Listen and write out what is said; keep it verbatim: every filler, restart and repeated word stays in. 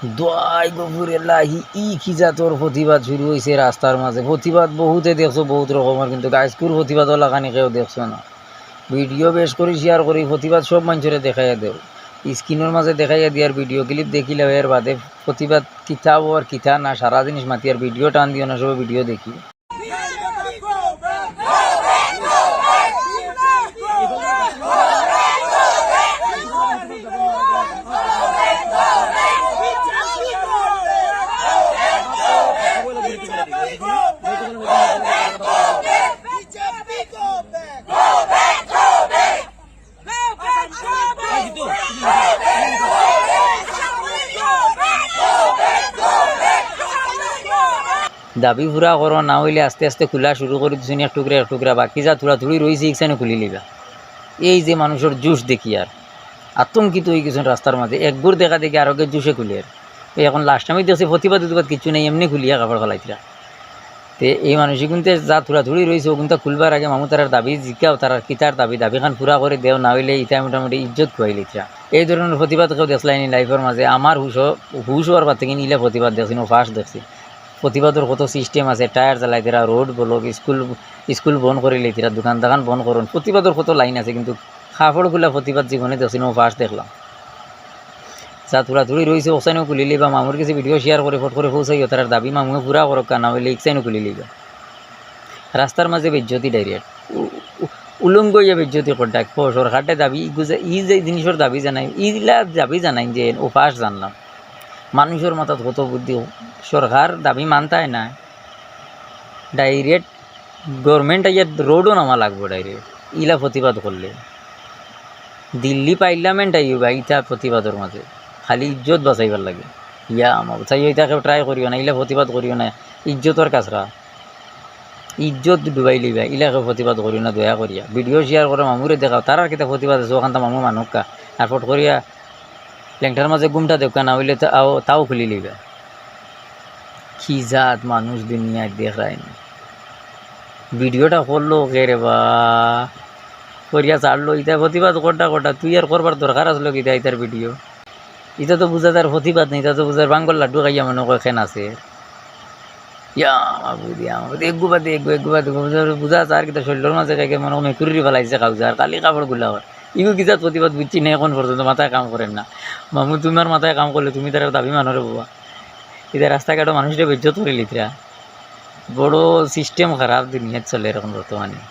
দোয়াই গফুর এলাহি, ই কি জাতর প্রতিবাদ শুরু অইছে রাস্তার মাঝে? প্রতিবাদ বহুতে দেখছো, বহুত রকমর, কিন্তু গাইজকুর প্রতিবাদ অলাখানি কেউ দেখছো না। ভিডিও বেশ করি শেয়ার করি, প্রতিবাদ সব মানষরে দেখাইয়া দেও, স্ক্রিনর মাঝে দেখাইয়া দিয়ার ভিডিও ক্লিপ দেখিলাও, এর বাদে প্রতিবাদ কিতা অর কিতা না, সারা জিনিস মাতিয়ার। ভিডিও টান দিও না, সবে ভিডিও দেখি। দাবি পুরা করো, না অইলে আস্তে আস্তে খুলা শুরু করি দিছইন, এক টুকরা এক টুকরা। বাকি যা থুড়া থুড়ি রইছে, ইকসানউ খুলি লিবা। এই যে মানুষর জুশ দেখিয়ার আতঙ্কিত অইগেছইন রাস্তার মাঝে, একগুর দেখা দেখি আরোগে জুশে খুলের। এই এখন লাস্ট আমি দেখছি প্রতিবাদ উতিবাদ কিচ্ছু নাই, এমনে খুলিয়া কাপড় ফালাইতরা। তে এই মানুষগুনতে যা থুড়া থুড়ি রইছে, অগুনতা খুলবার আগে মামু তারার দাবি জিকাও, তারার কিতার দাবি, দাবিখান পুরা করি দেও, না অইলে ইতায় মোটামুটি ইজ্জত খুয়াই লিতরা। এই ধরনর প্রতিবাদ কেউ দেখছলায়নি লাইফর মাঝে? আমার হুশ, হুশ অওয়ার বাদ থাকি ইলা প্রতিবাদ দেখছি, ও ফার্স্ট দেখছি। প্রতিবাদর কত সিস্টেম আছে, টায়ার জ্বালাইতরা, রোড ব্লক, স্কুল, স্কুল বন্ধ করি লিতরা, দোকান দোকান বন্ধ করইন। প্রতিবাদর কত লাইন আছে, কিন্তু কাপড় খুলা প্রতিবাদ জীবনে দেখছি না, ও ফার্স্ট দেখলাম। যা থুড়া থুড়ি রইছে, অকসানউ খুলি লিবা। মামুর গেছে ভিডিও শেয়ার করি ফট করি পৌঁছাইও, তারার দাবি মামুয়ে পুরা করউক্কা, না অইলে ইকসানউ খুলি লিবা। রাস্তার মাঝে বেইজ্জতি ডাইরেক্ট, উ-, উ-, উলঙ্গ অইয়া বেইজ্জতি কররা। কও, সরকাররে দাবি, ইগু যে, ই যে জিনিসর দাবি জানাই, ইলা দাবি জানাই যে ও ফার্স্ট জানলাম। মানুষর মাথাত কত বুদ্ধি, সরকার দাবি মানতায় না, ডাইরেক্ট গভর্নমেন্ট আইয়া রোডও নামা লাগবো ডাইরেক্ট, ইলা প্রতিবাদ করলে। দিল্লি পার্লামেন্ট আইবা ইতা প্রতিবাদর মাঝে, খালি ইজ্জত বাঁচাইবার লাগি। ইয়া আমার চাই, ইতা কেউ ট্রাই করিও না, ইলা প্রতিবাদ করিও না, ইজ্জতর কাছরা, ইজ্জত ডুবাই লিবা, ইলা কেউ প্রতিবাদ করিও না দয়া করিয়া। ভিডিও শেয়ার করো, মামুরে দেখাও, তারার কিতা প্রতিবাদ আছে, অখানতা মামু মানউক্কা। আর ফট করিয়া লেংটার মাঝে ঘুমটা দেউক্কা, না অইলে তাও, তাও খুলি লিবা। কি জাত মানুষ দুনিয়াত দেখরায়নি। ভিডিওটা করলো কে রে বা? করিয়া ছাড়লো, ইতা প্রতিবাদ কররা কররা, তুই আর করবার দরকার আছলো কিতা ইতার ভিডিও? ইতা তো বুঝা যার প্রতিবাদ নায়, ইতা তো বুঝা যার ভাঙ্গর লাড্ডু খাইয়া মনো কয় খেন আছে। ইয়া মাবুদ, ইয়া মাবুদ, এগু বাদে এগু, এগু বাদে এগু, বুঝা, বুঝা যার কিতা শরীলর মাঝে কে কে মনো কয় মেকুরিরে ফালাইছে খাউজার, খালি কাপড় খুলা অর। ইগু কি জাত প্রতিবাদ বুঝছি না এখন পর্যন্ত, মাথায় কাম করের না। মামু, তুমার মাথায় কাম করলে তুমি তারার দাবি মানো রে বাবা। ইতা রাস্তাঘাটো মানুষরে বেইজ্জত করি লিতরা। বড় সিস্টেম খারাপ দুনিয়াত চলের এখন বর্তমানে।